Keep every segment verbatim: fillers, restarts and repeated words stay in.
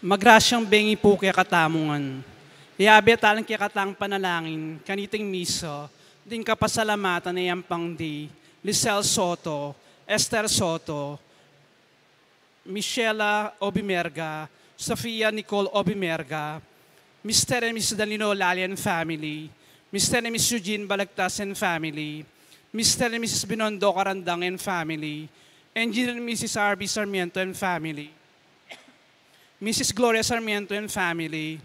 Magrasyang bengi pu kekatamu ngan. Yabe taling kekatang panalangin kaniting misa, ding kapasalamatan a yampang di Lisel Soto, Esther Soto, Michela Obimerga, Sofia Nicole Obimerga, Mister and Missus Danilo Lali and family, Mister and Missus Eugene Balagtas and family, Mister and Missus Binondo Carandang and family, Engineer and Missus R B Sarmiento and family, Missus Gloria Sarmiento and family,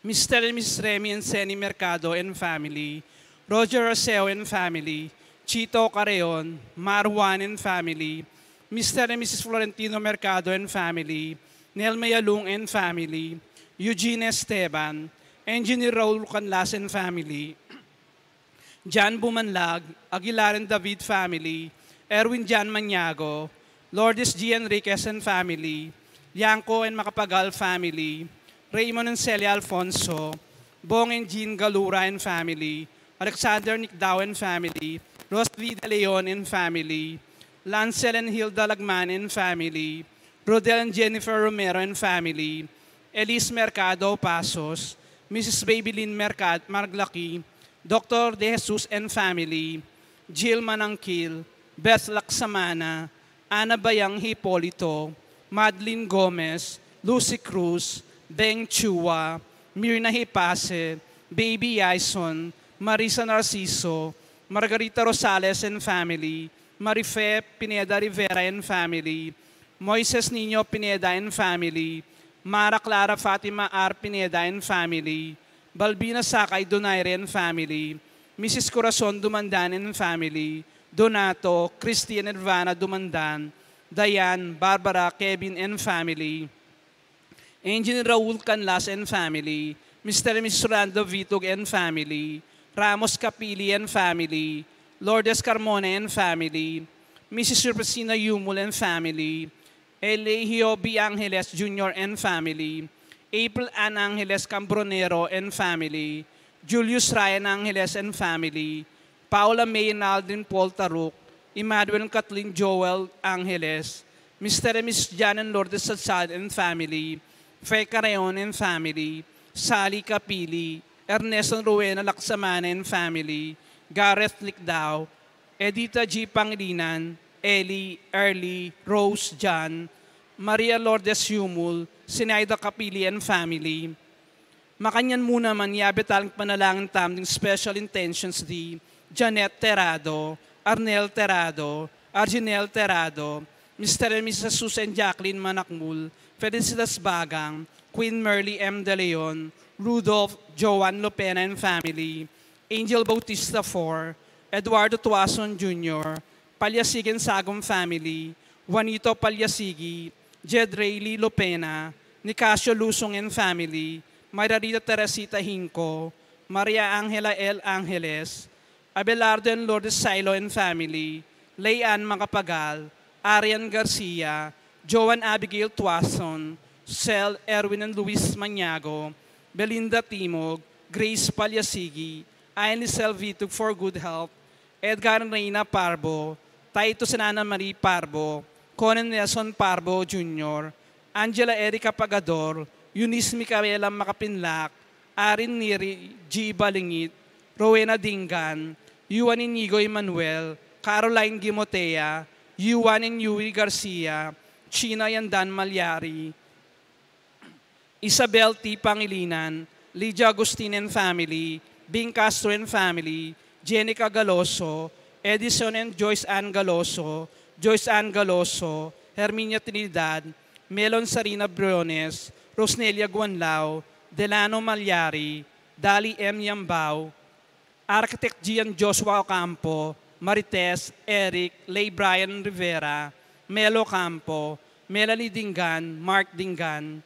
Mister and Missus Remy and Senny Mercado and family, Roger Roseo and family, Chito Carreon, Mar Juan and family, Mister and Missus Florentino Mercado and family, Nel Mayalung and family, Eugene Esteban, Engineer Raul Canlas and family, John Bumanlag, Aguilar and David family, Erwin John Maniago, Lourdes G. Enriquez and family, Liangco and Macapagal family, Raymond and Celia Alfonso, Bong and Jean Galura and family, Alexander Nicdao and family, Rosvi De Leon and family, Lancel and Hilda Lagman and family, Rodel and Jennifer Romero and family, Elise Mercado Pasos, Missus Babylin Mercad Marglaki, Doctor De Jesus and family, Jill Manangkil, Beth Laksamana, Ana Bayang Hipolito, Madeline Gomez, Lucy Cruz, Beng Chua, Mirna Hipase, Baby Yaison, Marisa Narciso, Margarita Rosales and family, Marife Pineda Rivera and family, Moises Niño Pineda and family, Mara Clara Fatima R. Pineda and family, Balbina Sakay Donaire and family, Missus Corazon Dumandan and family, Donato, Christy and Edvana Dumandan, Diane, Barbara, Kevin and family, Engineer Raul Canlas and family, Mister and Missus Rolando Vitug and family, Ramos Capili and family, Lourdes Carmona and family, Missus Rufesina Yumul and family, Eligio B. Angeles Junior and family, April Ann Angeles Cambronero and family, Julius Ryan Angeles and family, Paula May and Aldrin Paul Taruk, Emmanuel and Kathleen Joel Angeles, Mister and Missus John and Lourdes Salsad and family, Fe Carreon and family, Sally Capili, Ernesto and Rowena Laksamana and family, Gareth Licdao, Edita G. Pangilinan, Ellie, Early, Rose, John, Maria Lourdes Yumul, Sinaida Capili and family. Makanyan mu naman, yabe taling panalangin tamu ding special intentions di Janet Terrado, Arnel Terrado, Arginel Terrado, Mister and Missus Susan Jacqueline Manakmul, Felicitas Bagang, Queen Merly M. De Leon, Rudolph Joan Lopena and family, Angel Bautista four, Eduardo Tuason Junior, Palyasig and Sagum family, Juanito Palyasigi, Jed Rayleigh Lopena, Nicasio Lusong and family, Maria Rita Teresita Hinco, Maria Angela L. Angeles, Abelardo and Lourdes Silo and family, Lay Ann Macapagal, Arian Garcia, Joan Abigail Tuason, Sel Erwin and Luis Maniago, Belinda Timog, Grace Palyasigi, Aileen Selvitug for good health, Edgar and Reina Parbo, Titus and Ana Marie Parbo, Conan Nelson Parbo Junior, Angela Erica Pagador, Eunice Micaela Macapinlac, Arin Neri G. Balingit, Rowena Dingan, Yuan Inigo Emmanuel, Caroline Gimotea, Yuan and Yuri Garcia, China Yandan Malyari, Isabel T. Pangilinan, Lydia Agustin and family, Bing Castro and family, Jenica Galoso, Edison and Joyce Ann Galoso, Joyce Ann Galoso, Herminia Trinidad, Melon Sarina Briones, Rosnelia Guanlao, Delano Malyari, Dali M. Yambao, Architect Gian Joshua Ocampo, Marites, Eric, Lay Brian Rivera, Melo Ocampo, Melanie Dingan, Mark Dingan.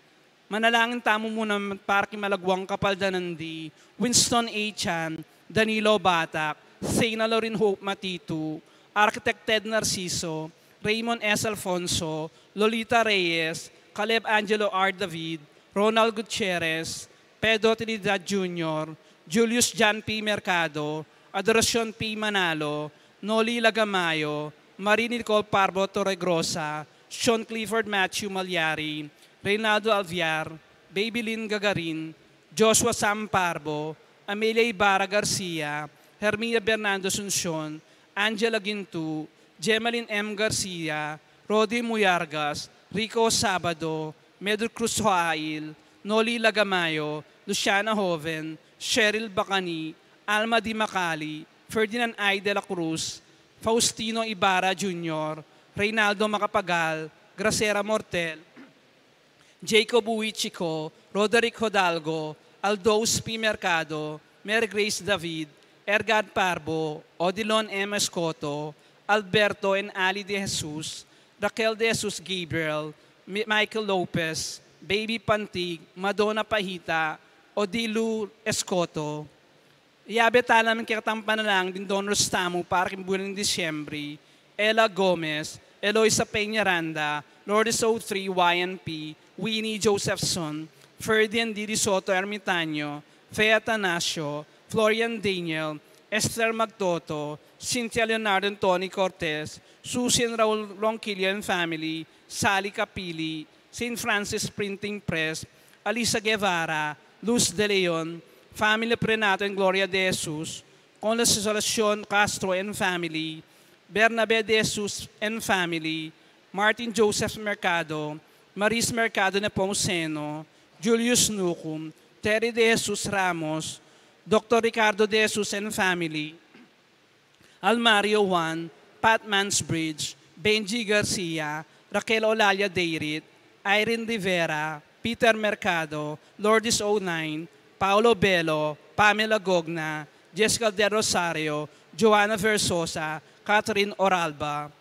Manalangin tamu muna para king malagwang kapaldanan di Winston A. Chan, Danilo Batak, Sena Lorin Hope Matitu, Architect Ted Narciso, Raymond S. Alfonso, Lolita Reyes, Caleb Angelo R. David, Ronald Gutierrez, Pedro Trinidad Junior, Julius John P. Mercado, Adoracion P. Manalo, Noli Lagamayo, Marie Nicole Parbo Torregrosa, Sean Clifford Matthew Malyari, Reynaldo Alviar, Babylin Gagarin, Joshua Sam Parbo, Amelia Ibarra Garcia, Hermia Bernardo Asuncion, Angela Gintu, Jemalyn M. Garcia, Rodi Muyargas, Rico Sabado, Medru Cruz Joail, Noli Lagamayo, Luciana Joven, Cheryl Bacani, Alma Di Macali, Ferdinand I. de la Cruz, Faustino Ibarra Junior, Reynaldo Macapagal, Gracera Mortel, Jacob Uy Chico, Roderick Hidalgo, Aldos P. Mercado, Mary Grace David, Ergard Parbo, Odilon M. Escoto, Alberto and Ali de Jesus, Raquel de Jesus Gabriel, Mi-, Michael Lopez, Baby Pantig, Madonna Pahita, Odilu Escoto. Yabe tala ing kekatang panalangin ding donors tamu para king bulan ning Disyembre: Ella Gomez, Eloisa Peñaranda, Lourdes O three Y N P, Winnie Josephson, Ferdian Didi Soto Ermitaño, Fe Atanasio, Florian Daniel, Esther Magtoto, Cynthia Leonardo and Tony Cortez, Susie and Raul Ronquillo and family, Sally Capili, Saint Francis Printing Press, Alisa Guevara, Luz de Leon, family Prenato and Gloria de Jesus, Consolacion Castro and family, Bernabe de Jesus and family, Martin Joseph Mercado, Maris Mercado Nepomuceno, Julius Nucum, Terry de Jesus Ramos, Doctor Ricardo de Jesus and family, Almario Juan, Pat Mansbridge, Benji Garcia, Raquel Olalia Deirit, Irene Rivera, Peter Mercado, Lourdes O nine, Paulo Belo, Pamela Gogna, Jessica Del Rosario, Joanna Versosa, Catherine Oralba.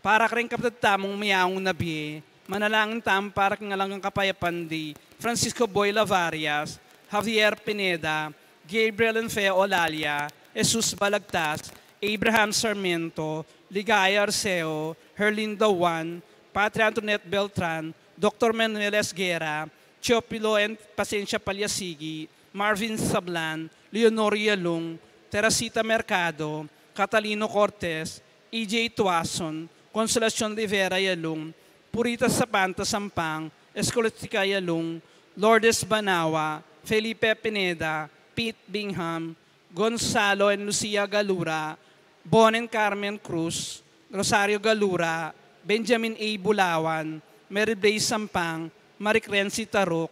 Para karing kapatad tamung meyaung na bie, manalangin tamu para king alang kapayapan di Francisco Boy Lavarias, Javier Pineda, Gabriel and Fe Olalia, Jesus Balagtas, Abraham Sarmiento, Ligaya Arceo, Herlinda Juan, Patria Antoinette Beltran, Doctor Manuel Esguerra, Teofilo and Pacencia Paliasigi, Marvin Sablan, Leonor Yalung, Teresita Mercado, Catalino Cortez, E J Tuason, Consolacion Rivera Yalung, Purita Sapanta Sampang, Escolastica Yalung, Lourdes Banawa, Felipe Pineda, Pete Bingham, Gonzalo and Lucia Galura, Bon and Carmen Cruz, Rosario Galura, Benjamin A. Bulawan, Mary Blaze Sampang, Marie Crency Taruk,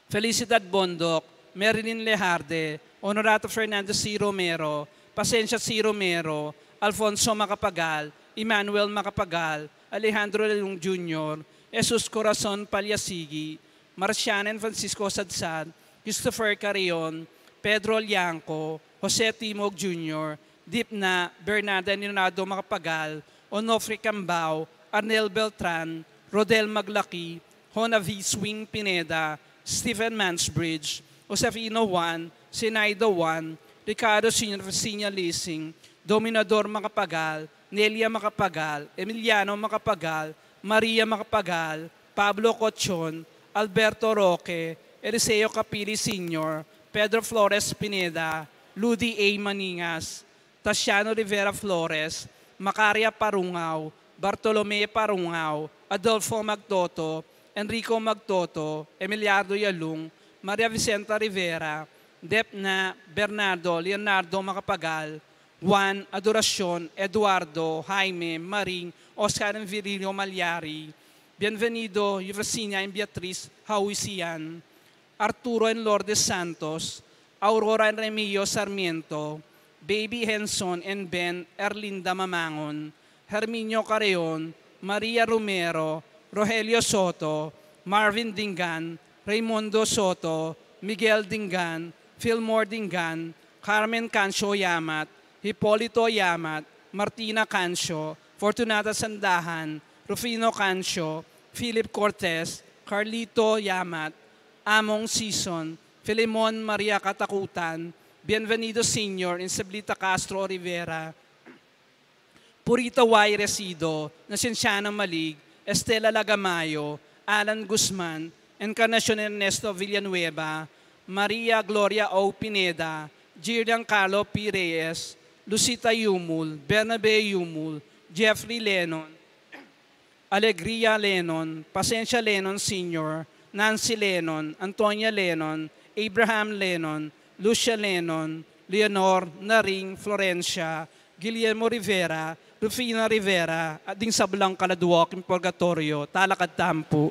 Felicidad Bondoc, Marilyn Lejarde, Honorato Fernando C. Romero, Pacencia C. Romero, Alfonso Macapagal, Emmanuel Macapagal, Alejandro Leung Junior, Jesus Corazon Paliasigi, Marciana and Francisco Sadsad, Christopher Carrion, Pedro Lianco, Jose Timog Junior, Dipna, Bernarda and Leonardo Macapagal, Onofre Cambao, Arnel Beltran, Rodel Maglaki, Hona V. Swing Pineda, Stephen Mansbridge, Josefino Juan, Sinaido Juan, Ricardo Senior Fasiña Lising, Dominador Macapagal, Nelia Macapagal, Emiliano Macapagal, Maria Macapagal, Pablo Cochon, Alberto Roque, Eliseo Capili Senior, Pedro Flores Pineda, Ludi A. Maningas, Tasiano Rivera Flores, Macaria Parungao, Bartolome Parungao, Adolfo Magtoto, Enrico Magtoto, Emiliardo Yalung, Maria Vicenta Rivera, Depna, Bernardo, Leonardo Macapagal, Juan, Adoracion, Eduardo, Jaime, Maring, Oscar and Virilio Malyari, Bienvenido, Eufrasina and Beatriz Hauisian, Arturo and Lourdes Santos, Aurora and Remigio Sarmiento, Baby Henson and Ben Erlinda Mamangon, Herminio Carreon, Maria Romero, Rogelio Soto, Marvin Dingan, Raymundo Soto, Miguel Dingan, Fillmore Dingan, Carmen Cancio Yamat, Hipolito Yamat, Martina Cancio, Fortunata Sandahan, Rufino Cancio, Philip Cortez, Carlito Yamat, Among Sison, Filemon Maria Katakutan, Bienvenido Senior, Isabelita Castro Rivera, Purita Y. Resido, Nascenciana Malig, Estela Lagamayo, Alan Guzman, Encarnacion Ernesto Villanueva, Maria Gloria O. Pineda, Gillian Carlo P. Reyes, Lucita Yumul, Bernabe Yumul, Jeffrey Lennon, Alegria Lenon, Pasensia Lenon Senior, Nancy Lenon, Antonia Lenon, Abraham Lenon, Lucia Lenon, Leonor, Naring, Florencia, Guillermo Rivera, Rufina Rivera, at ding sablang kaladua king purgatoryo. Talakad tamu pu.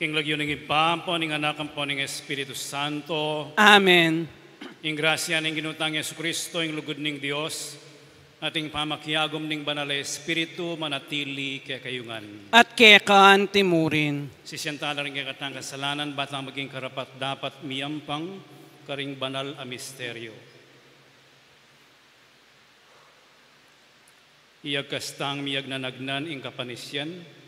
King lagyu ning Ibpa, ampo ning Anak, ampo ning Espiritu Santo. Amen. Ing grasya ning Ginu tang Jesucristo, ing lugud ning Dios, at ing pamakiagum ning Banal a Espiritu, manatili kekayu ngan. At keka antimurin. Sisian tala ring kekatang kasalanan, ba tang maging karapat-dapat miyampang karing banal a misteryo. Iyagkas tang miyagnanagnan ing kapanisian.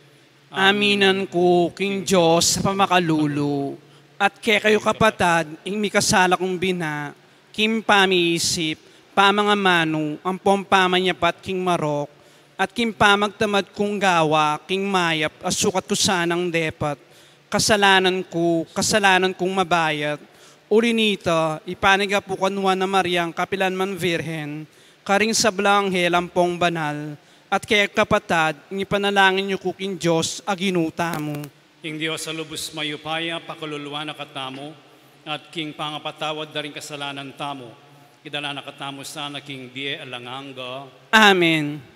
Aminan ku king Dios a pamakalulu, at kekayu kapatad, ing mikasala kung bina, king pamiisip, pamangamanu, ampong pamanyapat king marok, at king pamagtamad kung gawa king mayap a sukat ku sanang depat, kasalanan ku, kasalanan kung mabayat. Uli nita, ipanyawad ku pu kang Nuan a Mariang kapilan man Virgen, karing sablang anghel ampong banal, at kekayu kapatad, ing ipanalangin yu ku king Dios a Ginu tamu. Ing Dios a lubus mayupaya pakaluluan na katamu, at king pangapatawad da ring kasalanan tamu, idala na katamu sana king bie alang angga. Amen.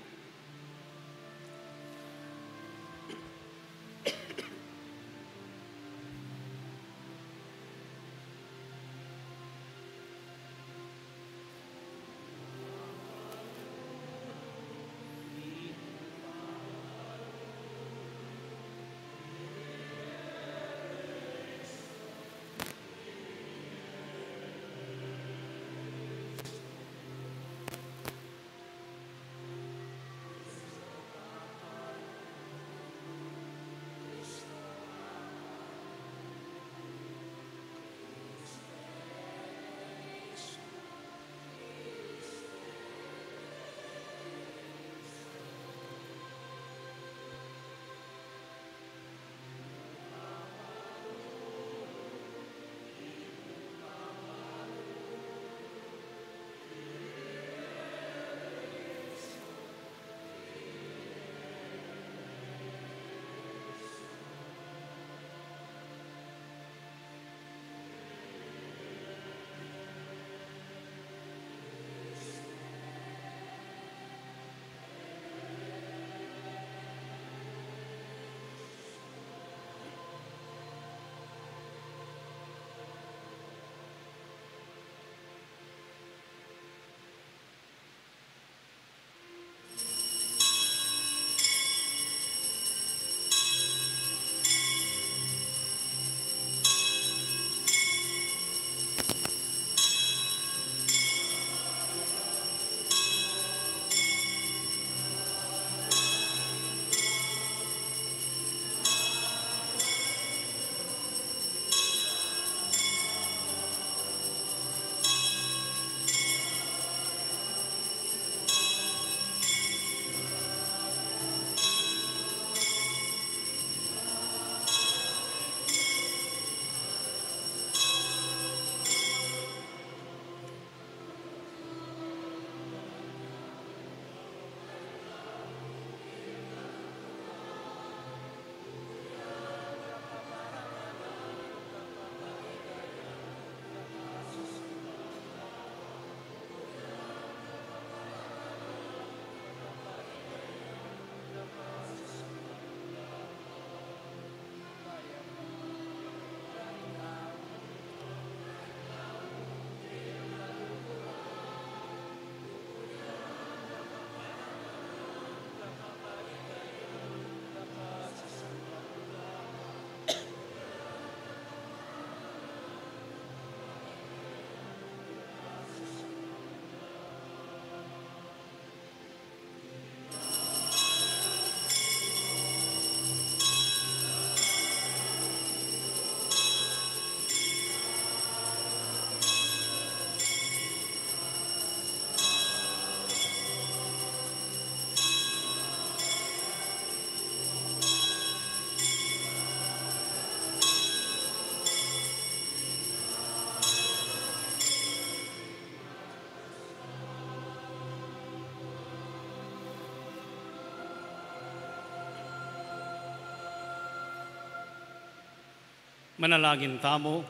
Manalangin tamu.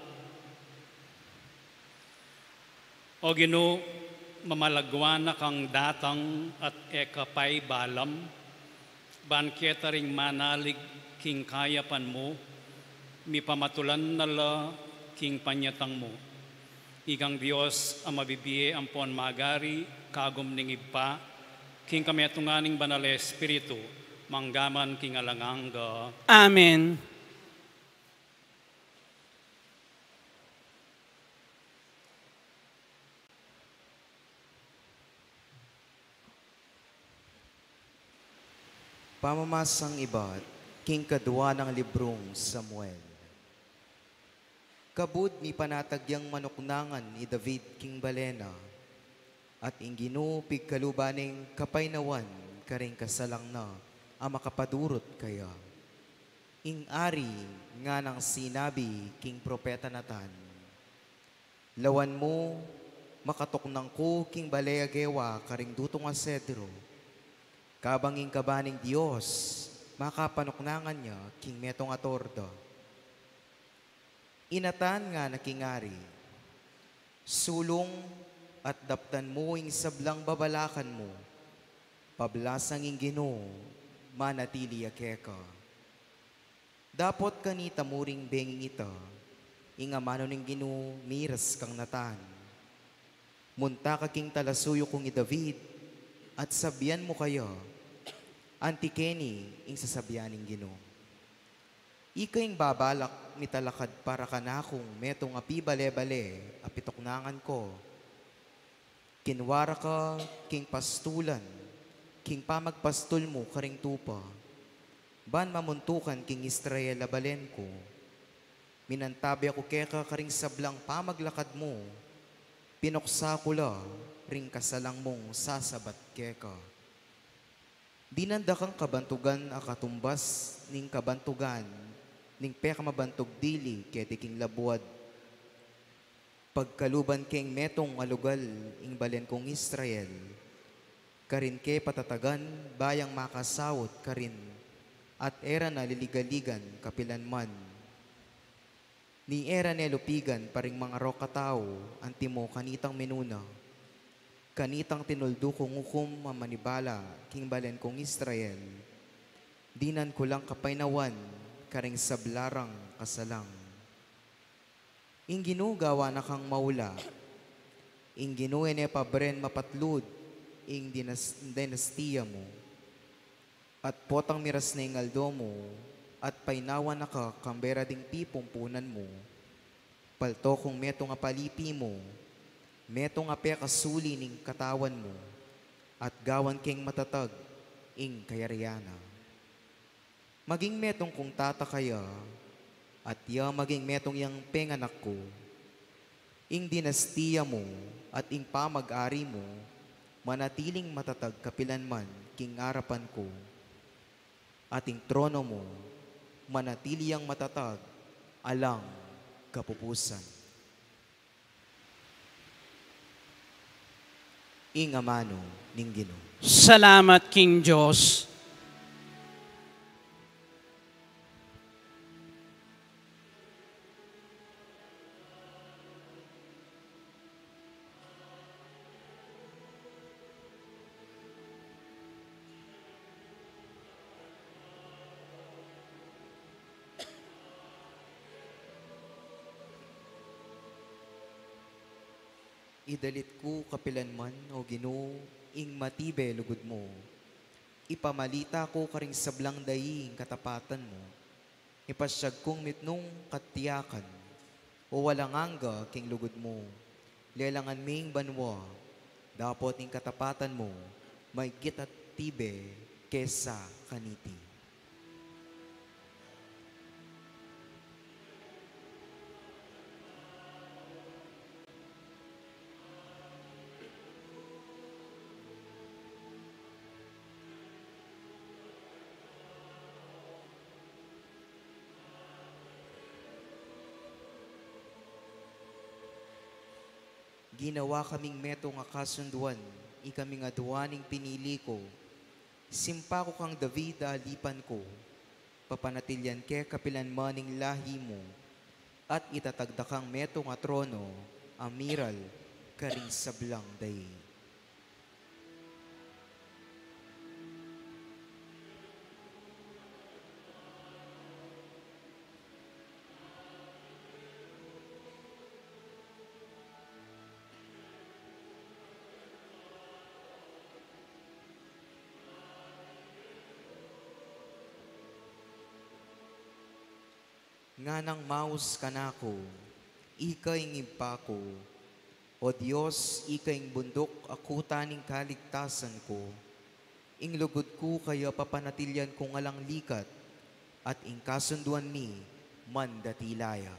O Ginu, mamalagwa na kang datang at e ka paibalam, ban keta ring manalig king kayapan mu, mipamatulan na la king panyatang mu. Ikang Dios a mabibie ampon magari, kagum ning Ibpa, king kametungan ning Banal a Espiritu, mangga man king alang angga. Amen. Pamamasang ibat king kadua nang librung Samuel. Kabud mipanatag yang manuknangan i David king bale na, at ing Ginu pigkaluban neng kapaynawan karing kasalang na a makapadurut kaya. Ing ari nganang sinabi king propeta Natan, "Lawan mu, makatuknang ku king bale a gewa karing dutung a sedro, kabang ing kaba ning Dios makapanuknangan ya king metung a torda." I Natan ngana king ari, "Sulung at daptan mu ing sablang babalakan mu, pablasang ing Ginu manatili ya keka." Dapot kanita mu ring benging ita, ing amanu ning Ginu miras kang Natan, "Munta ka king talasuyu kung i David, at sabian mu kaya anti keni ing sasabian ning Ginu: Ika ing babalak mitalakad para kanakung metung a pibale-bale a pituknangan ku. Kinwara ka king pastulan, king pamagpastul mu karing tupa, ban mamuntukan king Israel a balen ku. Minantabe ku keka karing sablang pamaglakad mu, pinuksa ku la ring kasalang mung sasabat keka." Dinan da kang kabantugan a katumbas ning kabantugan ning pekamabantug dili keti king labuad. Pagkaluban keng metung a lugal ing balen kung Israel, karin ke patatagan ba yang makasaut karin, at e ra na liligaligan kapilan man. Ni e ra ne lupigan pa ring mangarok a tau antimo kanitang minuna, kanitang tinuldu kung ukum a manibala king balen kung Israel. Dinan ku lang kapaynawan karing sabla rang kasalang. Ing Ginu gawan na kang maula. Ing Ginu e ne pabren mapatlud ing dinas-, dinastiya mu. At potang miras ne ing aldo mu, at paynawan na ka kambe ra ding pipumpunan mu, palto kung metung a palipi mu, metung a pekasuli ning katawan mu, at gawan keng matatag ing kayarian na. Maging metung kung tata kaya, at ya maging metung yang penganak ku. Ing dinastiya mu at ing pamag-ari mu manatiling matatag kapilanman king arapan ku, at ing trono mu manatili yang matatag alang kapupusan. Ing amanu ning Ginu. Salamat king Dios. Idalit ku kapilanman, O Ginu, ing matibe lugud mu. Ipamalita ku karing sablang dai ing katapatan mu. Ipasyag kung mitmung katiakan, o alang angga king lugud mu. Lelangan me ing banua, dapot ing katapatan mu maigit at tibe kesa kaniti. Ginawa kaming metung a kasunduan, ikaming adua ning pinili ku. Simpa ku kang David a alipan ku, papanatilian ke kapilanman ing lahi mu. at itatag da kang metung a trono a miral karing sablang daig. Nganang maus kanaku, ika ing Ibpa ku, O Dios, ika ing bunduk a kuta ning kaligtasan ku, ing lugud ku kaya papanatilian kung alang likat, at ing kasunduan mi mandatila ya.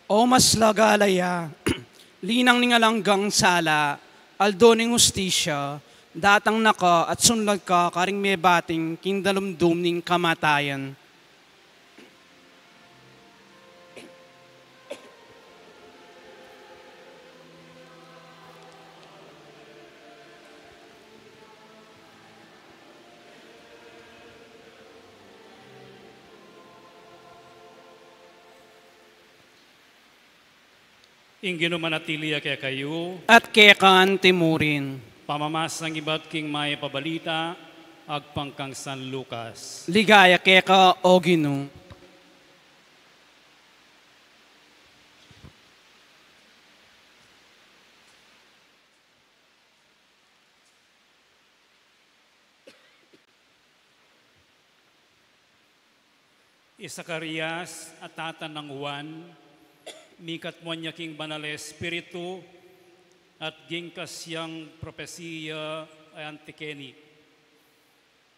O maslag a ala ya, linang ning alang anggang sala, aldo ning hustisya, datang na ka at sunlad ka karing mebating king dalumdum ning kamatayan. Ing Ginu manatili ya kekayu. At keka antimurin. Pamamasang ibat king Mayap a Balita agpang kang San Lucas. Ligaya keka, O Ginu. I Zacarias a tata nang Juan, mikatmuan ya king Banal a Espiritu, at gingkas yang propesiya a anti keni.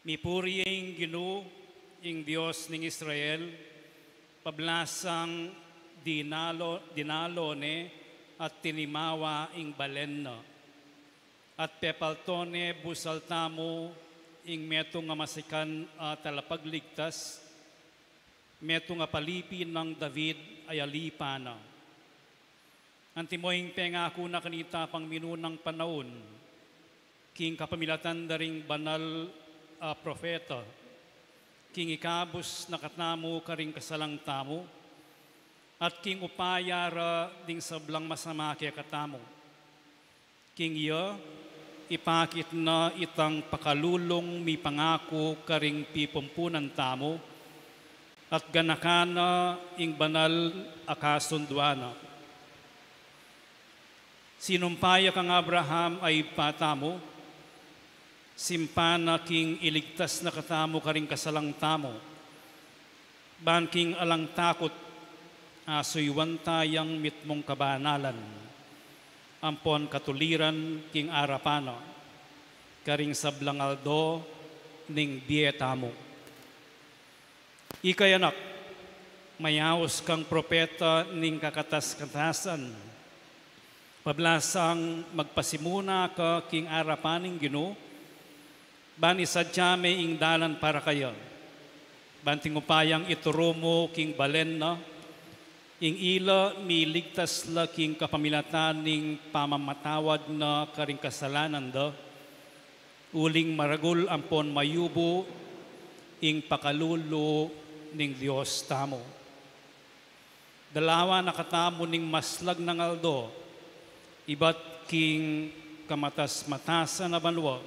Mipuri ya ing Ginu, ing Dios ning Israel, pablasang dinalo, dinalo ne at tinimawa ing balen na. At pepalto ne busal tamu ing metung a masikan a talapagligtas, metung a palipi nang David a yalipa na. Antimo ing pengaku na kanita pang minunang panaun, king kapamilatan da ring banal a propeta, king ikabus na katamu karing kasalang tamu, at king upaya ra ding sablang masama kekatamu. King iya, ipakit na itang pakalulung mipangaku karing pipumpunan tamu, at ganakan na ing banal a kasunduan na. Sinumpa ya kang Abraham a ibpa tamu, simpan na king iligtas na katamu karing kasalang tamu, ban king alang takut, asuyuan ta yang mitmung kabanalan ampon katuliran king arapan na, karing sablang aldo ning bie tamu. Ikay anak, mayaus kang propeta ning kakatas-katasan, pablasang magpasimuna ka king arapan ning Ginu, ban isadya me ing dalan para kaya, ban king upayang ituru mu king balen na, ing ila miligtas la king kapamilatan ning pamamatawad na karing kasalanan da, uling maragul ampon mayubu ing pakalulu ning Dios tamu. Dalawa na katamu ning maslag nang aldo, ibat king kamatas-matasan a banua,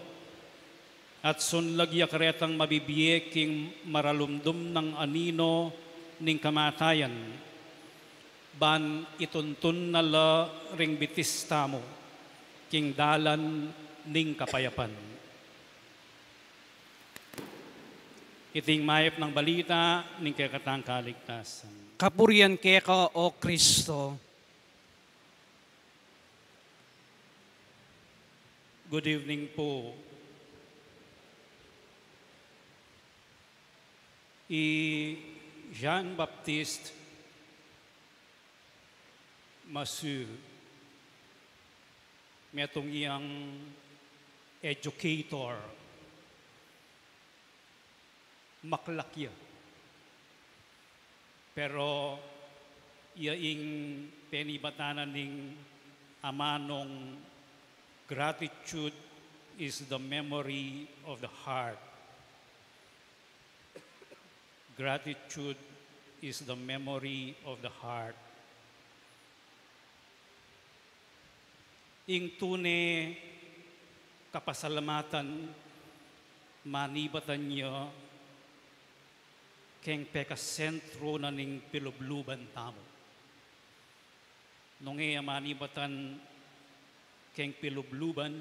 at sunlag ya karetang mabibie king maralumdum nang anino ning kamatayan. Ban ituntun na la ring bitis tamu king dalan ning kapayapan. Iting mayap nang balita ning kekatang kaligtasan. Kapurian keka, O Kristo. Good evening po. I Jean-Baptiste Massieu, metung yang educator, maklak ya. Pero ya ing penibatan na ning amanung, "Gratitude is the memory of the heart." Gratitude is the memory of the heart. Ing tune kapasalamatan, manibatan ya keng pekasentru na ning pilubluban tamu. Nung e ya manibatan keng pilubluban,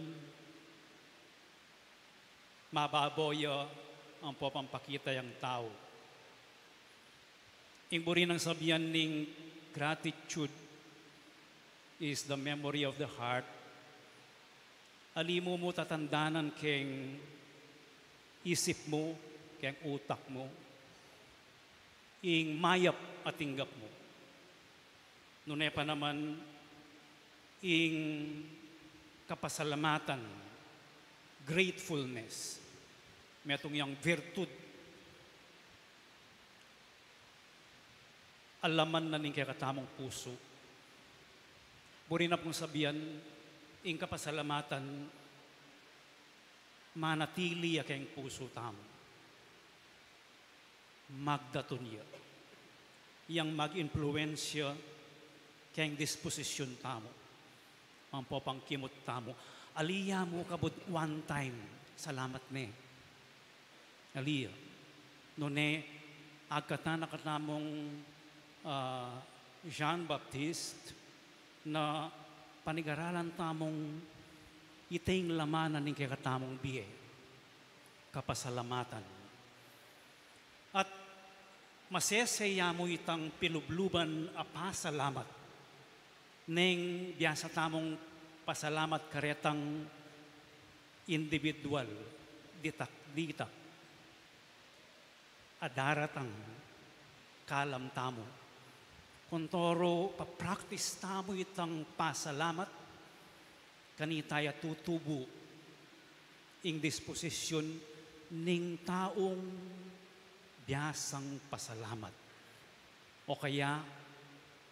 mababo ya ampo pampakit yang tau. Ing buri nang sabian ning "Gratitude is the memory of the heart," ali mu mu tatandanan keng isip mu, keng utak mu, ing mayap a tinggap mu. Nune pa naman ing kapasalamatan, gratefulness, metung yang virtud a laman na ning kekatamung pusu. Buri na pung sabian, ing kapasalamatan manatili ya keng pusu tamu. Magdatun ya yang mag-impluwensya keng disposisyun tamu, ampo pang kimut tamu. Ali ya mu kabud one time, salamat ne. Ali ya. Nune, agkatan na katamung, ah, Jean-Baptiste, na panigaralan tamung iting laman na ning kekatamung bie, kapasalamatan. At masese ya mu itang pilubluban a pasalamat neng biasa tamung pasalamat karetang individual, ditak-ditak a daratang kalam tamu. Kuntoro pa-practice tamu itang pasalamat, kanita ya tutubu ing disposisyun ning taung biasang pasalamat. O kaya,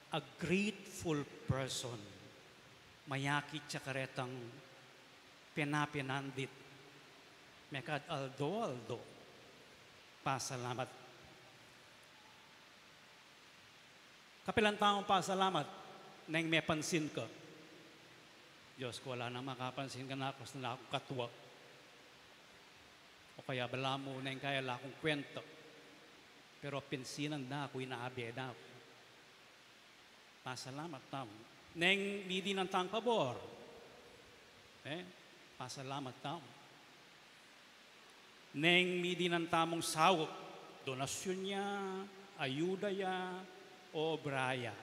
a grateful person, mayakit ya karetang pena-penandit, mekad aldo-aldo pasalamat. Kapilan tamung pasalamat neng mepansin ka? Diyos ku, ala nang makapansin kanaku, sana akung katua. O kaya balamu neng kaya ala kung kwenta, pero pinsinan da ku, inaabe da ku. Pasalamat tamu. Neng midinan tamung pabor, e, pasalamat tamu. Neng midinan tamung saup, donasyun ya, ayuda ya, obra ya.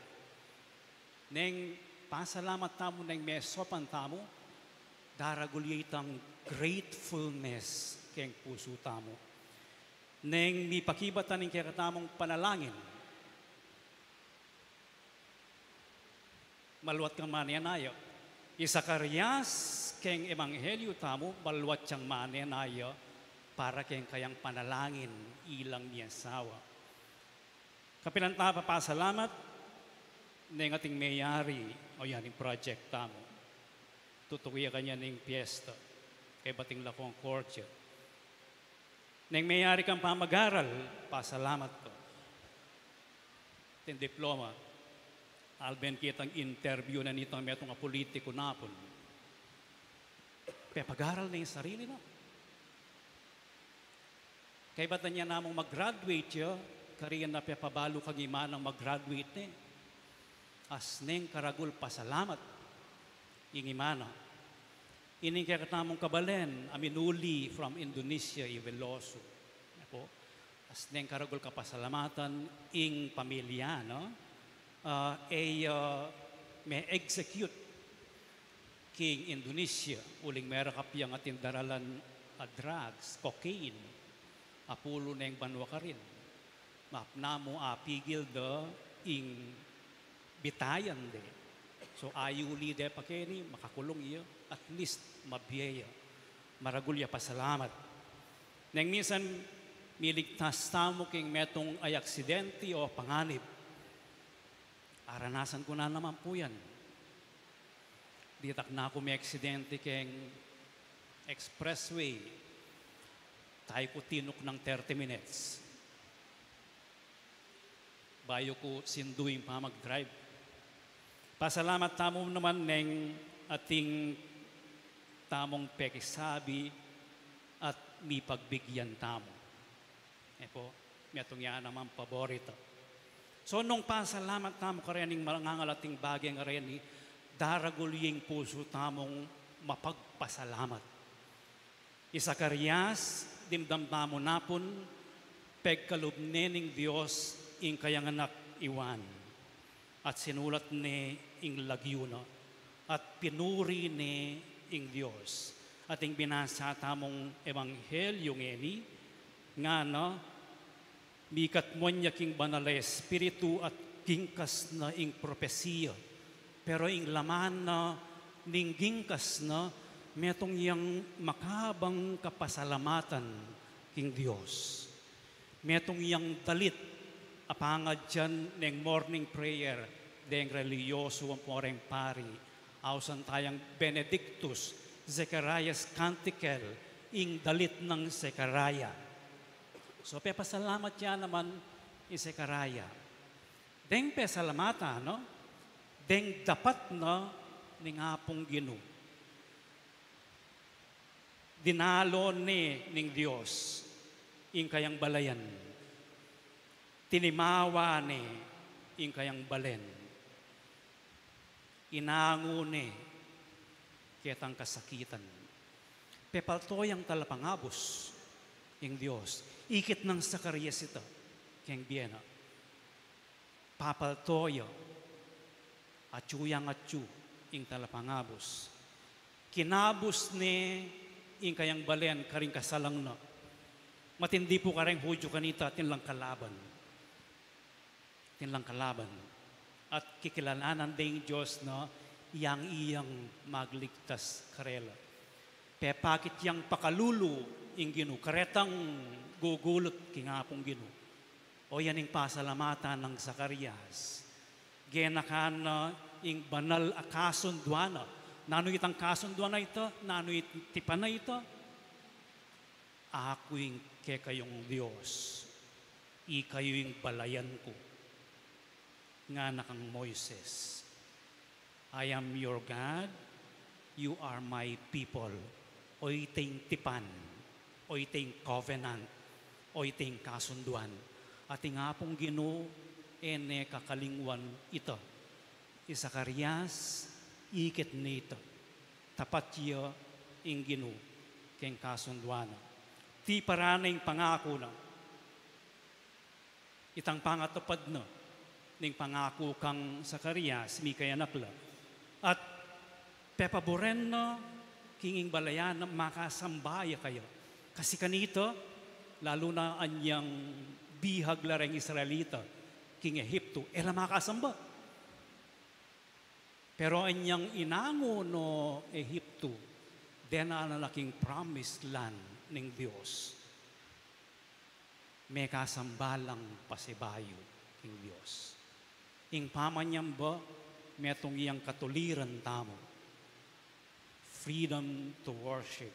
Neng pasalamat tamu, neng mesopan tamu, daragul ya itang gratefulness keng pusu tamu. Neng mipakibatan ing kekatamung panalangin, maluat kang manenaya. I Zacarias keng ebanghelyu tamu, maluat yang manenaya para keng kayang panalangin ilang miasawa. Kapilan ta pa pasalamat neng ating meyari, o yan ing project tamu. Tutuki ya kanyan ing piyesta, kaybat ing La Concordia. Neng meyari kang pamagaral, pasalamat ka. Ating diploma, alben kitang interview na nitang metung a pulitiku napun. Pepagaral ne ing sarili na. Kaybat na niya namung mag-graduate ya, karian na pepabalu kang imanang mag-graduate ne. Asneng karagul pasalamat ing imana. Ining kekatamung kabalen a minuli from Indonesia, i Veloso. Apo, asneng karagul kapasalamatan ing pamilya, no? Ah, e ya me-execute king Indonesia, uling merakap yang atin daralan a drugs, cocaine, apulu neng banua karin. Mapnamu apigil da ing bitayan de. So, ayuli de pa keni, makakulung ya, at least mabie ya. Maragul ya pasalamat. Neng minsan, miligtas tamu king metung a aksidente o panganib. Aranasan ku na naman pu yan. Ditak na ku me-aksidente keng expressway. Tayu ku tinuk ng thirty minutes bayu ku sindu ing pamag-drive. Pasalamat tamu naman neng atin tamung pekisabi at mipagbigyan tamu. E pu, metung ya naman paborito. So, nung pasalamat tamu kareng mangangal ating bage a reni, daragul ya ing pusu tamung mapagpasalamat. I Zacarias, dimdam tamu na pun, pegkalub ne ning Dios ing kayang anak i Juan, at sinulat ne ing lagyu na, at pinuri ne ing Dios. At ing binasa tamung ebanghelyu ngeni, ngana, mikatmu ne king Banal a Espiritu at gingkas na ing propesia. Pero ing laman na ning gingkas na, metung yang makabang kapasalamatan king Dios. Metung yang dalit a pangadyan neng morning prayer deng relihiyosu ampong reng pari. Ausan tayang Benedictus, Zechariah's Canticle, ing dalit nang Zechariah. So, pepasalamat ya naman i Zechariah. Deng pesalamatan, no? Deng dapat na ning Apung Ginu. Dinalon ne ning Dios ing kayang balayan. Tinimawa ne ing kayang balen. Inangu ne ketang kasakitan. Pepalto yang talapangabus ing Dios. Ikit nang Zacarias ita keng bie na. Papalto ya, atyu yang atyu ing talapangabus. Kinabus ne ing kayang balen karing kasalang na. Matindi pu kareng Hudyu kanita, atin lang kalaban. Atin lang kalaban. At kikilalanan de ing Dios na yang iyang magligtas karela. Pepakit yang pakalulu ing Ginu, karetang gugulut king Apung Ginu. O yan ing pasalamatan nang Zacarias. Genakan na ing banal a kasunduan na. Nanu itang kasunduan a ita? Nanu it-, tipan a ita? Aku ing kekayung Dios, ikayu ing balayan ku, ngana kang Moises. I am your God, you are my people. O ita ing tipan, o ita ing covenant, o ita ing kasunduan. At ing Apung Ginu, e ne kakalingwan ita. I Zacarias, ikit ne ita. Tapat ya ing Ginu keng kasunduan na. Tiparan na ing pangaku na. Itang pangatupad na ning pangaku kang Zacarias, mikayanak la. At pepaburen na king ing balayan na makasamba ya kaya. Kasi kanita, lalu na anyang bihag la reng Israelita king Ehipto, e la makasamba. Pero anyang inangu no Ehipto, dena la king promised land ning Dios. Mekasamba lang pasibayu king Dios. Ing pamanyamba, metung yang katuliran tamu. Freedom to worship.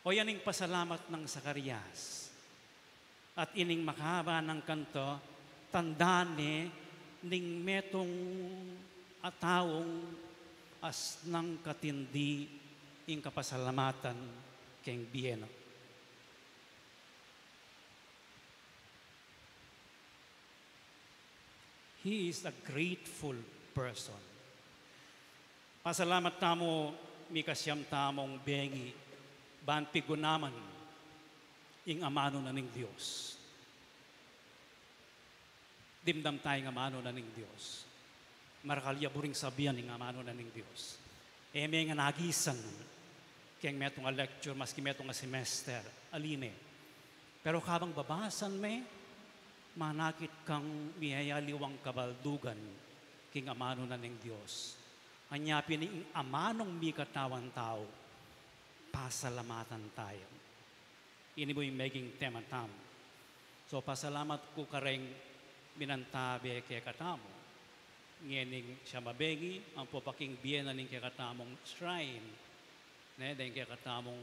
O yan ing pasalamat nang Zacarias. At ining makahaba nang kanta, tanda ne ning metung a taung asnang katindi ing kapasalamatan keng bie na. He is a grateful person. Pasalamat tamu, mikasiam tamung bengi, ban pigunaman ing amanu na ning Dios. Dimdam taya ing amanu na ning Dios. Marakal ya buring sabian ing amanu na ning Dios. E me ngan agisan keng metung a lecture, maski metung a semester, ali me. Pero kabang babasan me, manakit kang miyayaliwang kabaldugan king amanu na ning Dios. Anya pin ing amanung mikatawan tau, pasalamatan taya. Ini mu ing meging tema tamu. So, pasalamat ku kareng minantabe kekatamu ngening siam a bengi, ampo pa king bie na ning kekatamung shrine, ne, deng kekatamung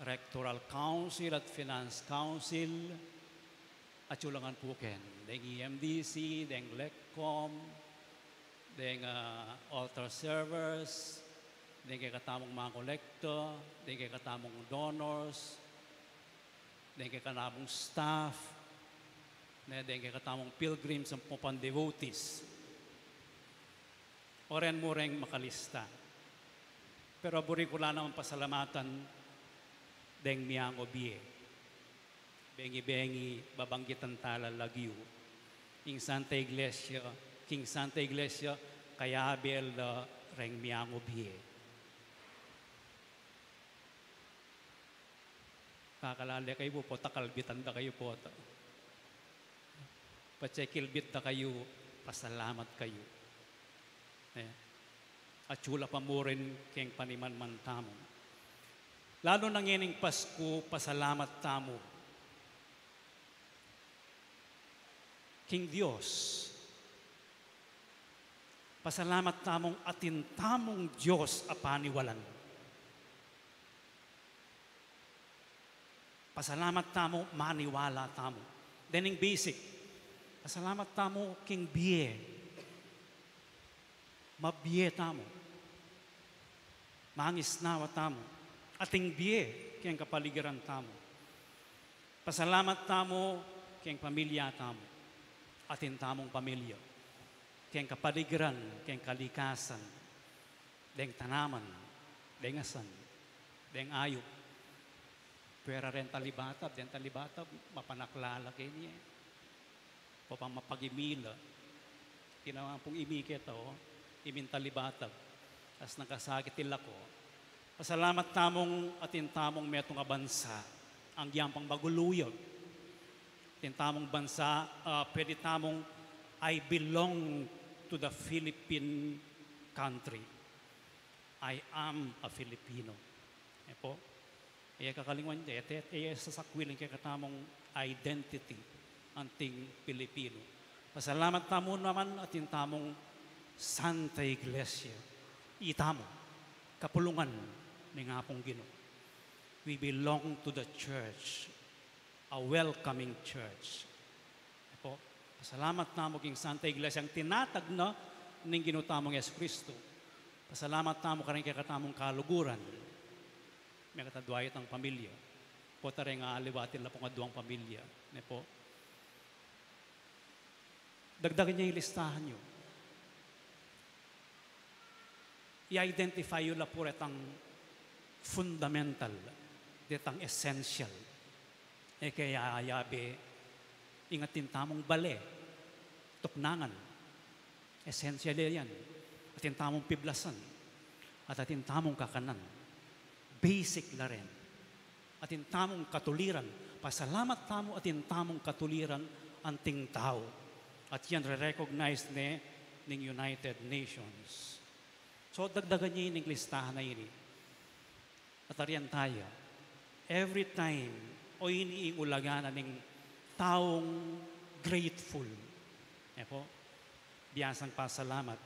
Rectoral Council at Finance Council, at atyu la ngan pu ken, deng E M D C, deng LECCOM, deng, ah, altar servers, deng kekatamung mangolekta, deng kekatamung donors, deng kekatamung staff, ne, deng kekatamung pilgrims ampo pang devotees. O ren mu reng makalista. Pero buri ku la naman pasalamatan deng miangobie. Bengi-bengi, babanggitan ta la lagyu ing Santa Iglesia, king Santa Iglesia, kayabe la reng miangobie. Kakalale kayu pu, pota kalbitan da kayu, pota. Patse kilbit da kayu, pasalamat kayu. Ne? Atyu la pa mu rin keng panimanman tamu. Lalu na ngening Pasku, pasalamat tamu king Dios. Pasalamat tamung atin tamung Dios a paniwalan. Pasalamat tamu, maniwala tamu. Dening basic, pasalamat tamu king bie. Mabie tamu. Mangisnawa tamu. Ating bie keng kapaligiran tamu. Pasalamat tamu keng pamilya tamu. Atin tamung pamilya. Keng kapaligiran, keng kalikasan. Deng tanaman, deng asan, deng ayup. Pwera ren talibatab, deng talibatab, mapanakla la keni e. Papang mapagimi la. Kinawa pung imi keta, o, iming talibatab. As nakasakit ila ko. Pasalamat tamung atin tamung metung a bansa, anggyang pang maguluyag. Atin tamung bansa, ah, pwede tamung, "I belong to the Philippine country. I am a Filipino." E pu, e kakalingwan, e, e, e sasakwil ing kekatamung identity, anting Pilipino. Pasalamat tamu naman atin tamung Santa Iglesia. Itamu, kapulungan ning Apung Ginu. We belong to the church, a welcoming church. E pu, pasalamat tamu king Santa Iglesia, ing tinatag na ning Ginu tamung Jesucristo. Pasalamat tamu kareng kekatamung kaluguran. Mekatadua itang pamilya. Pota reng aliwat ila pung aduang pamilya. Ne pu? Dagdagan ye ing listahan yu. I-identify yu la pu retang fundamental, detang essential. E ke ya, yabe, ing atin tamung bale, tuknangan, essential yan. Atin tamung piblasan, at atin tamung kakanan, basic la ren. Atin tamung katuliran, pasalamat tamu, atin tamung katuliran anting tau. At yan re-recognize ne ning United Nations. So, dagdagan ye ning listahan a ini. At aryan taya, every time, o ini ing ulaga na ning taung grateful. E pu, biasang pasalamat.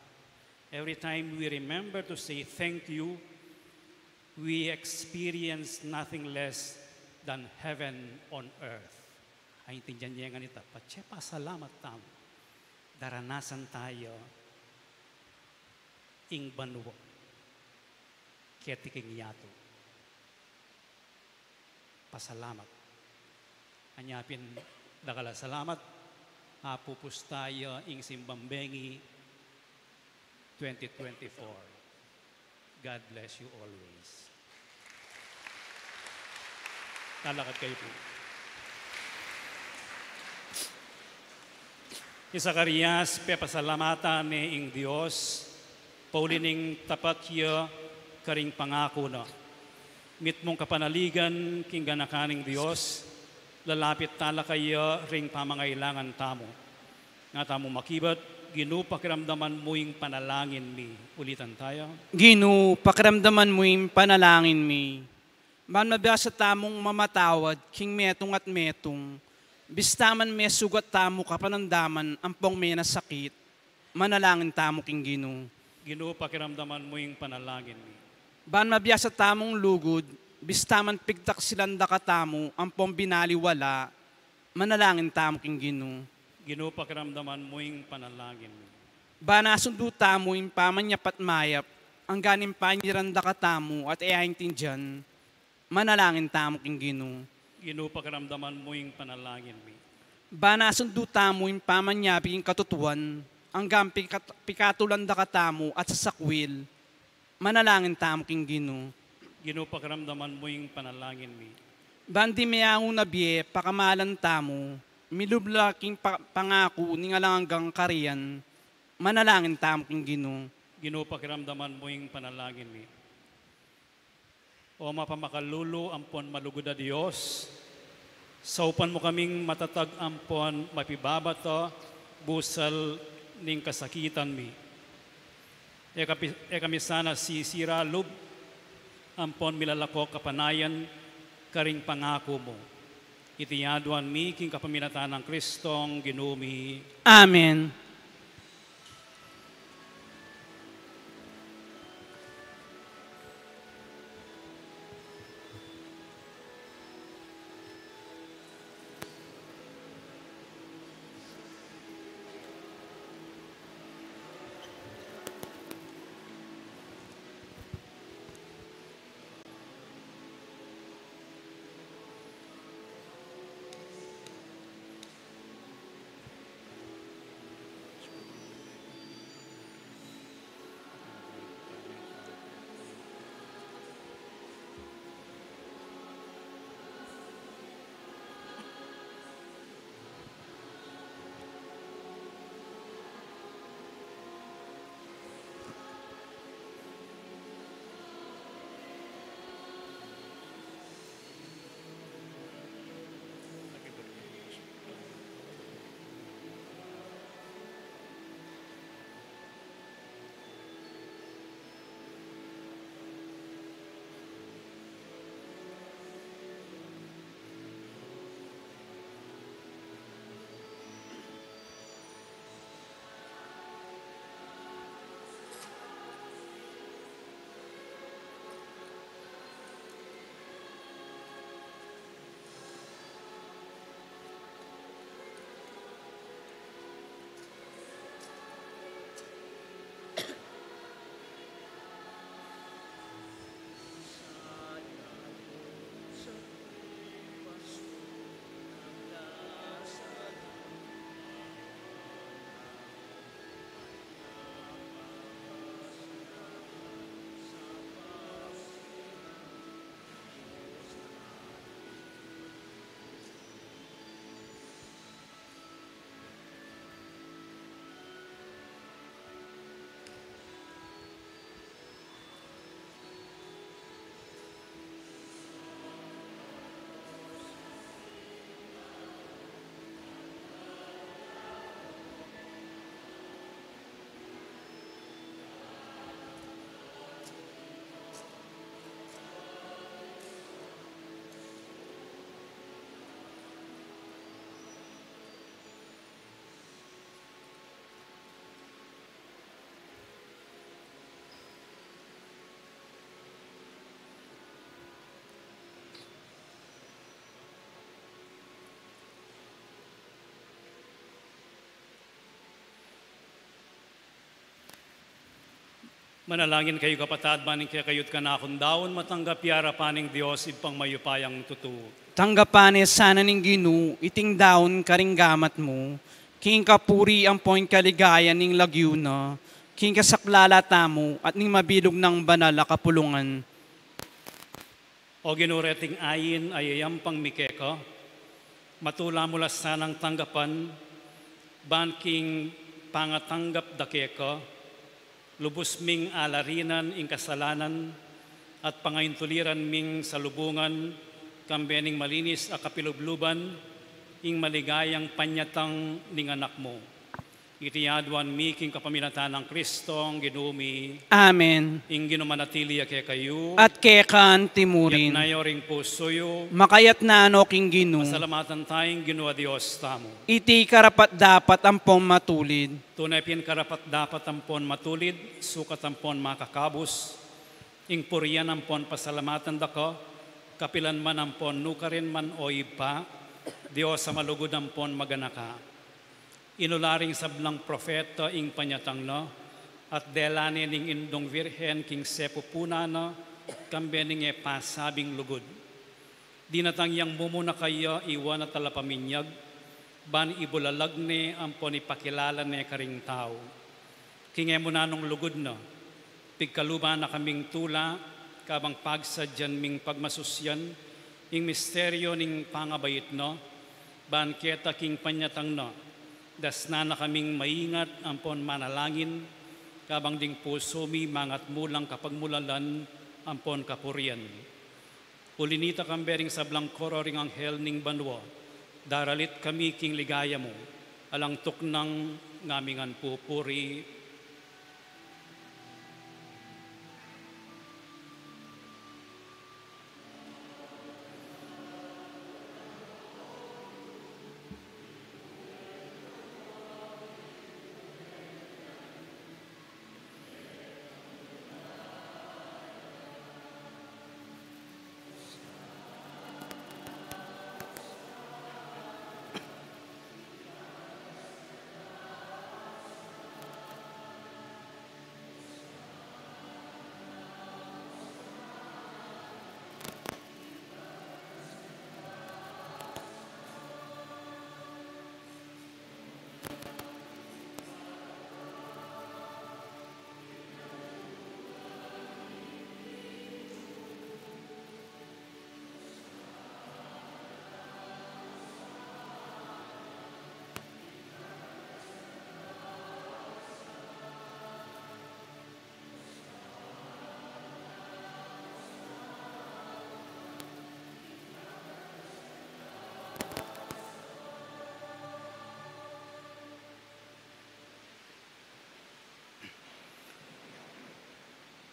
Every time we remember to say thank you, we experience nothing less than heaven on earth. Aintindian ye ngan ita, patse pasalamat tamu, daranasan taya ing banua keti king yatu. Pasalamat. Anya pin, dakal a salamat. Apu Pustaya ing simbang bengi twenty twenty-four. God bless you always. Talakad kayu pu. I Zacarias, pepasalamatan ne ing Dios, pauli ning tapat ya karing pangaku na. Mitmung kapanaligan king ganakan ning Dios, lalapit tala kaya ring pamangailangan tamu. Nga tamu makibat, Ginu, pakiramdaman mu ing panalangin mi. Ulitan taya. Ginu, pakiramdaman mu ing panalangin mi. Ban mabiasa tamung mamatawad king metung at metung, bista man mesugat tamu kapanandaman ampong menasakit, manalangin tamu king Ginu. Ginu, pakiramdaman mu ing panalangin mi. Ban mabiasa tamung lugud, bista man pigtaksilan da katamu ampong binaliwala, manalangin tamu king Ginu. Ginu, pakiramdaman mu ing panalangin mi. Ban asundu tamu ing pamanyapat mayap, anggang ing panyiran da katamu at e aintindian, manalangin tamu king Ginu. Ginu, pakiramdaman mu ing panalangin mi. Ban asundu tamu ing pamanyabi king katutuan, anggang pikat-, pikatulan da katamu at sasakwil, manalangin tamu king Ginu. Ginu, pakiramdaman mu ing panalangin mi. Ban ding meaun a bie pakamalan tamu, milub la king pa-, pangaku ning alang anggang karian, manalangin tamu king Ginu. Ginu, pakiramdaman mu ing panalangin mi. O mapamakalulu ampon malugud a Dios, saupan mu kaming matatag ampon mapibabata busal ning kasakitan mi. E kami, e kami sana sisira lub ampon milalako kapanayan karing pangaku mu. Iti aduan mi king kapamilatan nang Kristong Ginu mi. Amen. Manalangin kayu, kapatad, ban ing kekayu't kanakung daun matanggap ya arapan ning Dios Ibpang mayupayang tutu. Tanggapan ne sana ning Ginu iting daun karing gamat mu, King kapurian ampon kaligayan ning lagyu na, king kasaplalan tamu at ning mabilug nang banal a kapulungan. O Ginu, reting ain a yayampang mi keka, matula mu la sanang tanggapan, ban king pangatanggap da keka, lubus ming alarinan ing kasalanan, at pangaintuliran ming salubungan, kambe ning malinis a kapilubluban, ing maligayang panyatang ning Anak mu. Iti aduan mi king kapamilatan nang Kristong Ginu mi. Amen. Ing Ginu manatili ya kekayu. At keka antimurin. Iyatas yu ring pusu yu. Makayatna no king Ginu. Pasalamatan taya ing Ginu a Dios tamu. Iti karapat-dapat ampon matulid. Tune pin karapat-dapat ampon matulid, sukat ampon makakabus, ing purian ampon pasalamatan da ka, kapilan man ampon nukarin man, o Ibpa, Dios a malugud ampon maganaka. Inula ring sablang propeta ing panyatang na, at dela ne ning Indung Virgen king sepupunan na, kambe ning e pasabing lugud. Dinatang yang mumuna kaya iwa na talapaminyag, ban ibulalag ne ampon ipakilala ne karing tau. King e mu nanung lugud na, pigkaluban na kaming tula, kabang pagsadyan ming pagmasusyan ing misteryo ning pangabait na, ban keta king panyatang na, dasnan na kaming maingat ampon manalangin, kabang ding pusu mi mangatmu lang kapagmulalan ampon kapurian. Uli nita, kambe ring sablang koro ring anghel ning banua, daralit kami king ligaya mu, alang tuknang ngaming pupuri.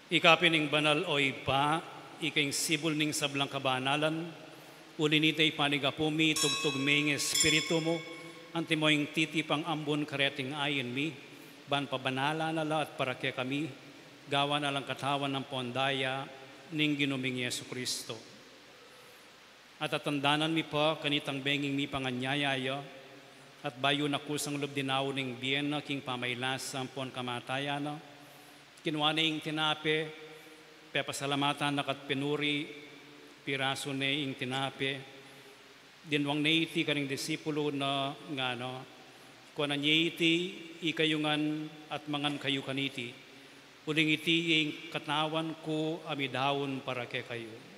Ika pin ing banal, o Ibpa, ika ing sibul ning sablang kabanalan. Uli nita, ipanigapu mi, tugtug me ing Espiritu mu, antimo ing titipang ambun kareting ain mi, ban pabanalan na la at para kekami, gawan na lang katawan ampon daya ning Ginu ming Jesucristo. At tatandanan mi pa kanitang benging mipanganyaya ya, at bayu na kusang lub dinaun ing bie na king pamailasa ampon kamatayan na, kinua ne ing tinape, pepasalamatan na ka't pinuri, pirasu ne ing tinape, dinwang ne iti karing disipulu na, ngana, kuanan ye iti ikayu ngan at mangan kayu kaniti. Uling iti ing katawan ku a midaun para kekayu.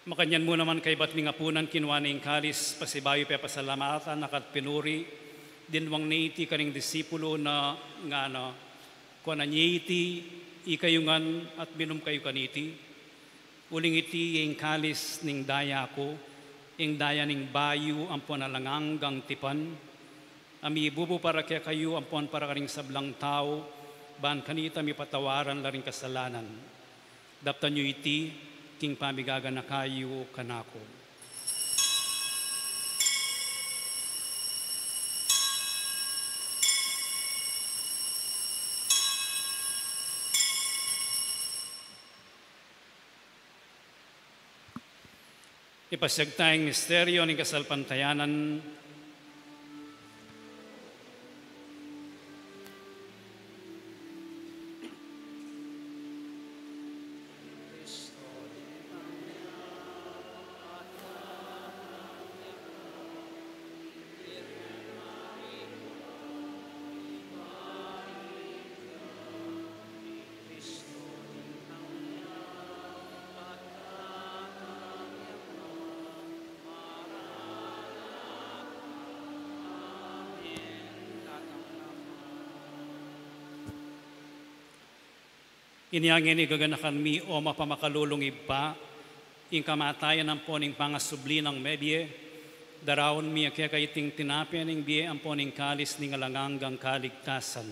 Makanyan mu naman kaybat ning apunan, kinua ne ing kalis, pasibayu pepasalamatan na ka't pinuri, dinwang ne iti karing disipulu na, ngana, kuanan ye iti ikayu ngan at minum kayu kaniti. Uling iti ing kalis ning daya ku, ing daya ning bayu ampon alang anggang tipan, a mibubu para kekayu ampon para karing sablang tau, ban kanita mipatawaran la ring kasalanan. Daptan yu iti king pamigaganaka yu kanaku. Ipasiag taya ing misteryo ning kasalpantayanan. Inya ngeni gaganakan mi, o mapamakalulung Ibpa, ing kamatayan ampon ing pangasubli nang mebie, daraun mi keka iting tinape ning bie ampon ing kalis ning alang anggang kaligtasan.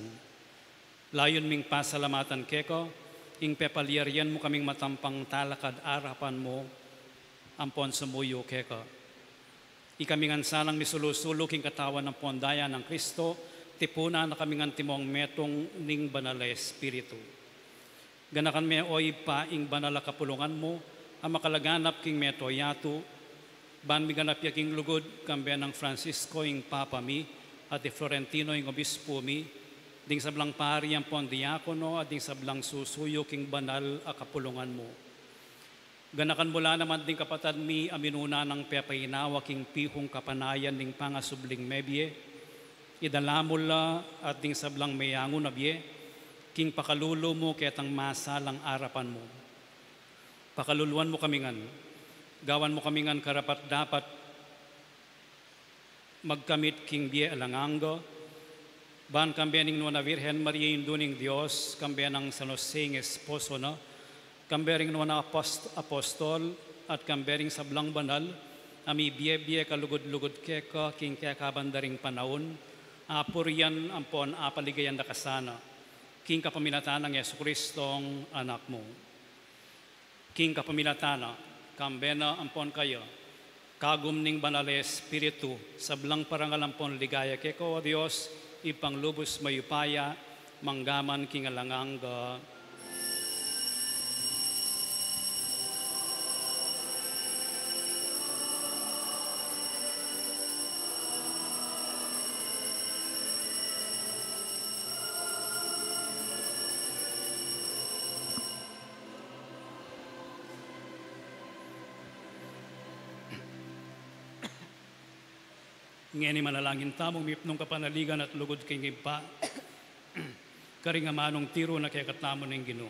Layun ming pasalamatan keka ing pepalyarian mu kaming matampang talakad arapan mu ampon sumuyu keka. Ikami ngan sanang misulu-sulu king katawan ampon daya nang Kristo, tipunan na kaming antimong metung ning Banal a Espiritu. Ganakan me, o Ibpa, ing banal a kapulungan mu a makalaganap king meto yatu, ban miganap ya king lugud, kambe nang Francisco ing Papa mi, at i Florentino ing Obispo mi, ding sablang pari ampon diakono, at ding sablang susuyu king banal a kapulungan mu. Ganakan mu la naman ding kapatad mi a minuna nang pepainawa king pihung kapanayan ning pangasubling mebie, idala mu la at ding sablang meyangu na bie, king pakalulu mu ketang masalang arapan mu. Pakaluluan mu kami ngan, gawan mu kami ngan karapat-dapat magkamit king bie alang angga, ban kambe ning Nuan a Virgen Maria, Indu ning Dios, kambe nang San Jose ing esposo na, kambe ring Nuan a Apost-, Apostol, at kambe ring sablang banal a mibie-bie kalugud-lugud keka king kekabang da ring panaun, apurian ampon apaligayan da ka sana, king kapamilatan nang Jesucristong Anak mu. King kapamilatan na, kambe na ampon kaya, kagum ning Banal a Espiritu, sablang parangal ampon ligaya keka, o Dios, Ibpang lubus mayupaya, manggaman king alang angga. Ngeni manalangin tamung mipnung kapanaligan at lugud king Ibpa, karing amanung tiru na kekatamu ning Ginu.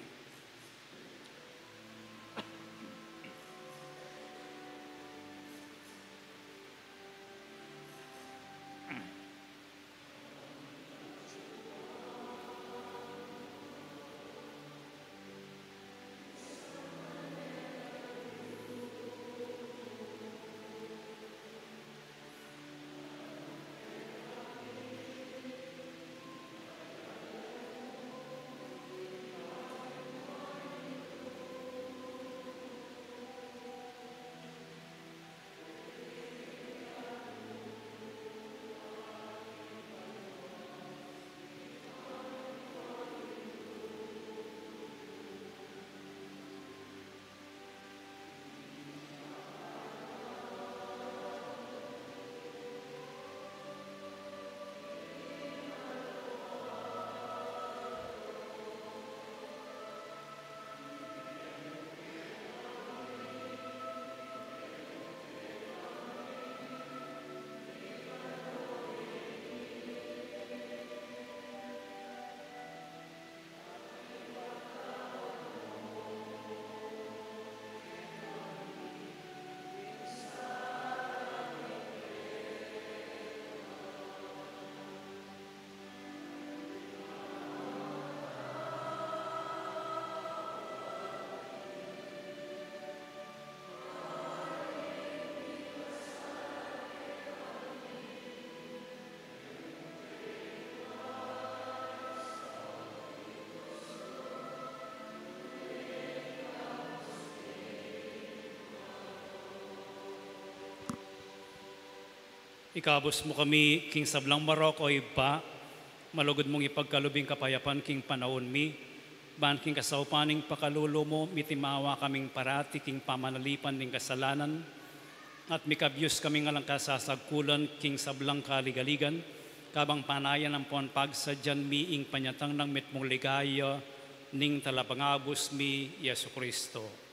Ikabus mu kami king sablang marok, o Ibpa, malugud mung ipagkalub ing kapayapan king panaun mi, ban king kasaupan ning pakalulu mu, mitimawa kaming parati king pamanalipan ning kasalanan, at mikabyus kaming alang kasasagkulan king sablang kaligaligan, kabang panayan ampon pagsadyan mi ing panyatang nang mitmung ligaya ning Talapangabus mi, Jesucristo.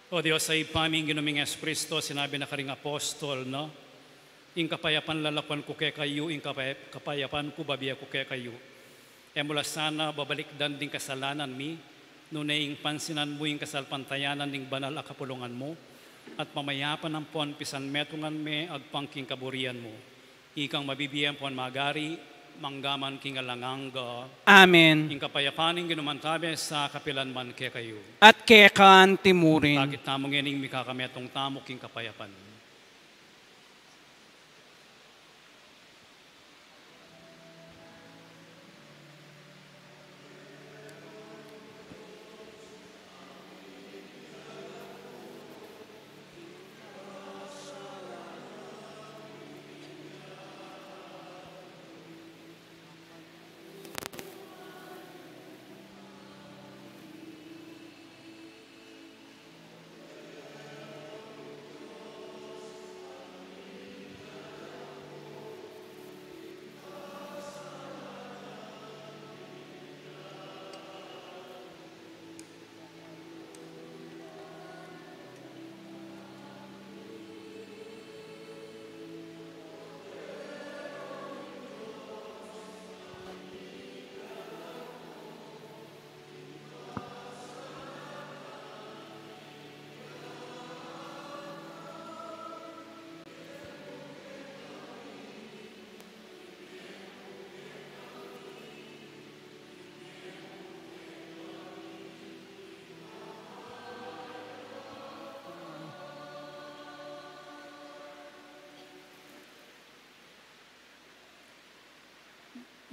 O Dios a Ibpa mi, ing Ginu ming Jesucristo, sinabi na karing apostol na, "Ing kapayapan lalakwan ku kekayu, ing kapay-, kapayapan ku bibie ku kekayu." E mu la sana babalikdan ding kasalanan mi, nune ing pansinan mu ing kasalpantayanan ning banal a kapulungan mu, at mamayapan ampon pisanmetungan me agpang king kaburian mu. Ikang mabibie ampon magari, mangga man king alang angga. Amen. Ing kapayapan ning Ginu mantabe sa kapilan man kekayu. At keka antimurin. Takit tamu ngening mikakametung tamu king kapayapan.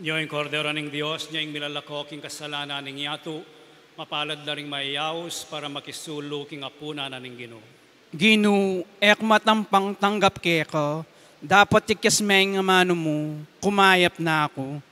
Nyo ing Kordero ning Dios, nyo ing milalako king kasalanan ning yatu. Mapalad la ring mayayaus para makisulu king apunan na ning Ginu. Ginu, e ku matampang tanggap keka, dapot ikes me ing amanu mu, kumayap na ku.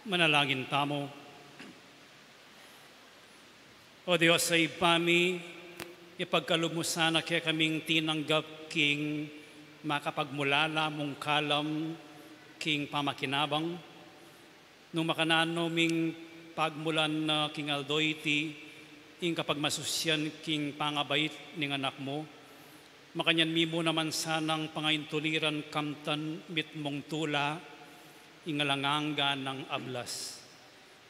Manalangin tamu. O Dios a Ibpa mi, ipagkalub mu sana kekaming tinanggap king makapagmulala mung kalam king pamakinabang, nung makananu ming pagmulan na king aldo iti, ing kapagmasusian king pangabait ning Anak mu, makanyan mi mu naman sanang pangaintuliran kamtan mitmung tula, ing alang angga nang ablas.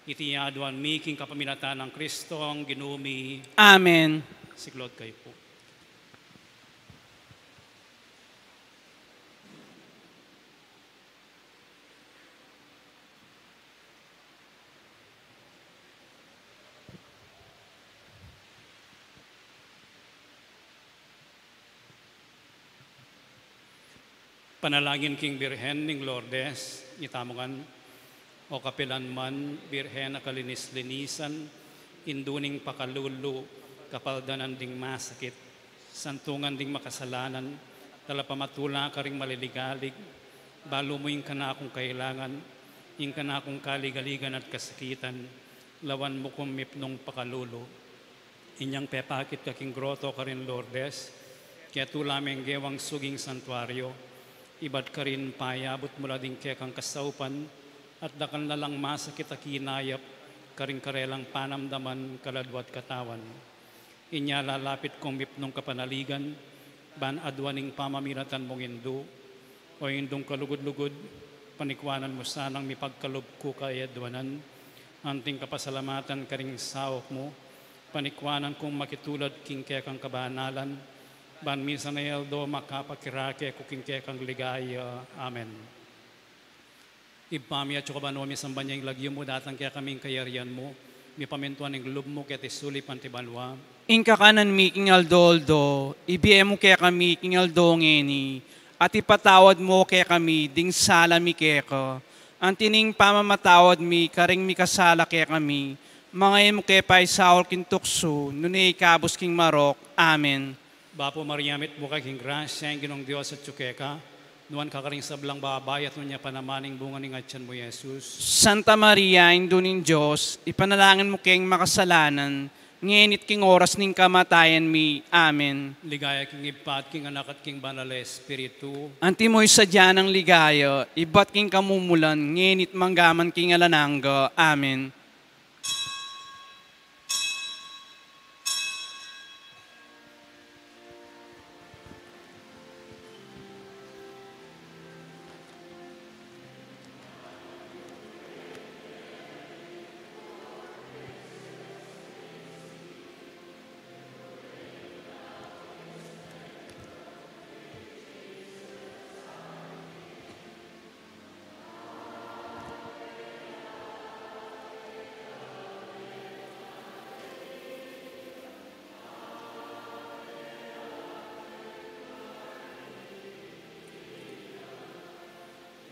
Iti aduan mi king kapamilatan nang Kristong Ginu mi. Amen. Siklaud kayu pu. Panalangin king Birhen ning Lourdes, itamu ngan. O kapilan man, Birhen a kalinis-linisan, indu ning pakalulu, kapaldanan ding masakit, santungan ding makasalanan, talapamatula karing maliligalig, balu mu ing kanakung kailangan, ing kanakung kaligaligan at kasakitan, lawan mu kung mipnung pakalulu. Inyang pepakit ka king groto karin Lourdes, ketula me ing gewang suging santuario, ibat karin payabut mu la ding kekang kasaupan, at dakal na lang masakit a kinayap karing karelang panamdaman, kaladwa at katawan. Inya lalapit kung mipnung kapanaligan, ban aduan ing pamamilatan mung indu. O Indung kalugud-lugud, panikuanan mu sanang mipagkalub ku kaaduanan, anting kapasalamatan karing sauk mu, panikuanan kung makitulad king kekang kabanalan, ban misan a aldo makapakirake ku king kekang ligaya. Amen. Ibpa mi, atsu ka banua, misamban ya ing lagyu mu, datang kekami ing kayarian mu, mipamintuan ing lub mu keti sulip anti banua. Ing kakanan mi king aldo-aldo, ibie mu kekami king aldo ngeni, at ipatawad mu kekami ding sala mi keka, anti ning pamamatawad mi karing mikasala kekami, manga e mu ke paisaul king tuksu, nune ikabus king marok. Amen. Bapu Maria, mitmu ka king grasya, ing Ginung Dios atyu keka, nuan ka karing sablang babai, at nuan ya pa naman ing bunga ning atyan mu, Jesus. Santa Maria, Indu ning Dios, ipanalangin mu keng makasalanan, ngeni at king oras ning kamatayan mi. Amen. Ligaya king Ibpa, at king Anak, at king Banal a Espiritu. Antimo ing sadya nang ligaya, ibat king kamumulan, ngeni at manggaman king alang angga. Amen.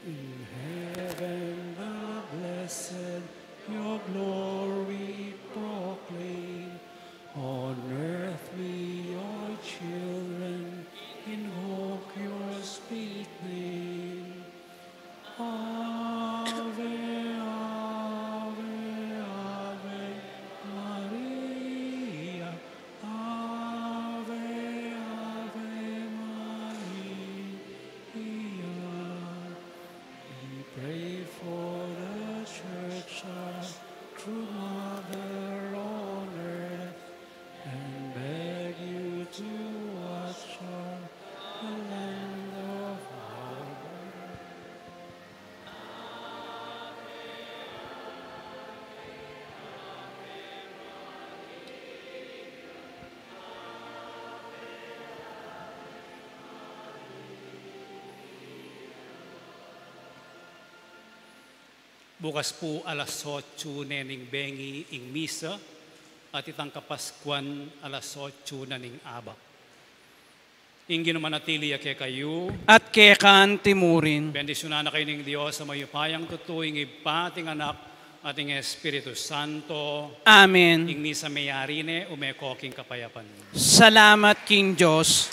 In heaven the blessed your glory proclaim. On earth we, your children, invoke your sweet name. Ave, ave, ave Maria. Ave, ave Maria. We pray for the church, our true mother on earth, and beg you to watch her, the land of our birth. Bukas pu alas otsu ne ning bengi ing misa, at itang Kapaskuan alas otsu na ning abak. Ing Ginu manatili ya kekayu. At keka anti mu rin. Bendisyunan na kayu ning Dios a mayupayang tutu, ing Ibpa, at ing Anak, at ing Espiritu Santo. Amen. Ing misa meyari ne, ume ko king kapayapan. Salamat king Dios.